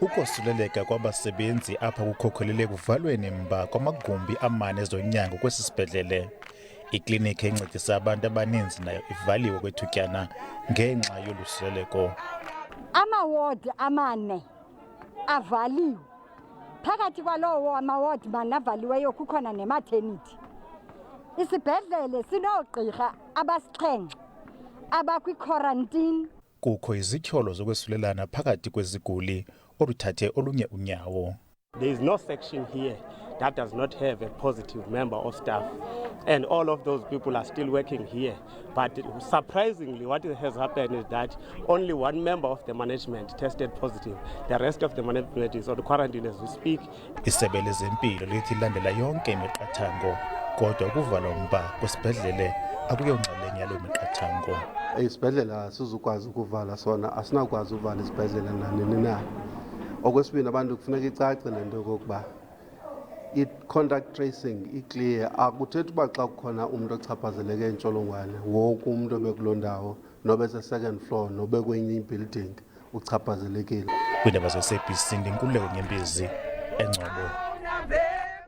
Ukosuleleka kwabasebenzi apha kukhokhelele ekuvalweni mba kwamagumbi amane ezonyango kwesi sibhedlele. Iklinikhi encedisa abantu abaninzi nayo ivaliwe kwethutyana ngenxa yolusuleleko. Amawodi amane avaliwe. Phakathi kwalowo amawodi mane avaliweyo kukhona nematernity. Isibhedlele sinoogqirha abasixhenxe abakwi-quarantine. Kukho izityholo zokwesulelana phakathi kweziguli oluthathe olunye unyawo. There is no section here that does not have a positive member of staff. And all of those people are still working here. But surprisingly, what has happened is that only one member of the management tested positive. The rest of the management is on quarantine as we speak. Isebe lezempilo lithi lilandela yonke imiqathango, kodwa ukuvalwa mba kwesibhedlele akuyonxalenye yaloo miqathango. Isibhedlela asizukwazi ukuvala sona, asinakwazi uvala isibhedlela nanini na. Okwesibini, abantu kufuneka icace le nto yokokuba i-contact tracing i-clear. Akuthethi uba xa kukhona umntu ochaphazeleke intsholongwane, wonke umntu obekuloo ndawo, nobe se-second floor nobe kwenye i-building, uchaphazelekile. Kwiindaba ze-SABC, ndinkululeko Nyembezi, eNgcobo.